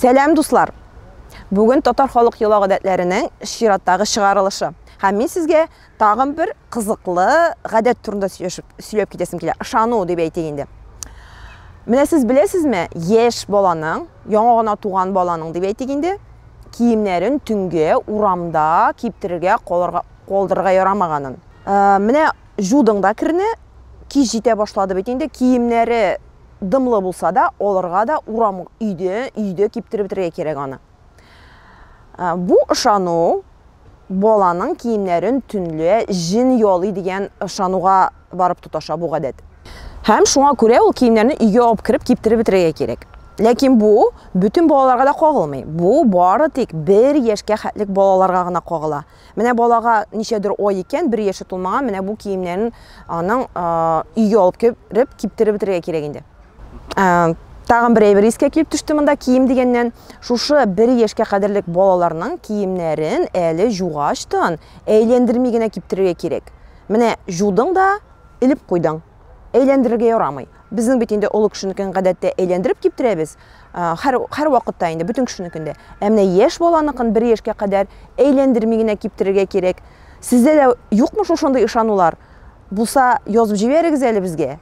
Сәлам, дуслар! Бүген татар халык йола гадәтләренең чираттагы чыгарылышы. Һәм мин сезгә тагын бер кызыклы гадәт турында сөйләшеп, сөйләп китәсем килә. Ышану дип әйтик инде. Менә сез беләсезме, яшь баланың, яңа гына туган баланың дип әйтик инде, киемнәрен төнгә урамда киптерергә калырга, калдырырга ярамаганын. Э, менә жудың да керне, кич җитә башлады бит инде, киемнәре дымлы булса да, алырга да урам өйдә, өйдә киптереп бетерергә кирәк аны. Э, бу ышану баланың киемнәрен төнлә җен ялый дигән ышануга барып тоташа бу гадәт. Һәм шуңа күрә ул киемнәрне өйгә алып кереп киптереп бетерергә кирәк. Ләкин бу бөтен балаларга да кагылмый. Бу бары тик бер яшькә хәтлек балаларга гына кагыла. Менә балага ничәдер ай икән, бер яше тулмаган, менә бу киемнәрен аның өйгә алып кереп киптереп бетерергә кирәк инде. Тагын бер әйбер искә килеп төште монда кием дигәннән. Шушы бер яшькә кадәрлек балаларның киемнәрен әле жугачтан әйләндерми генә киптерергә кирәк. Менә жудың да элеп куйдың. Әйләндерергә ярамый. Безнең бит инде олы кешенекен гадәттә әйләндереп киптерәбез. Һәр, һәр вакытта инде бөтен кешенекен дә. Ә менә яшь баланыкын бер яшькә кадәр әйләндерми генә киптерергә кирәк. Сездә дә юкмы шушындый ышанулар? Булса, язып җибәрегез әле безгә.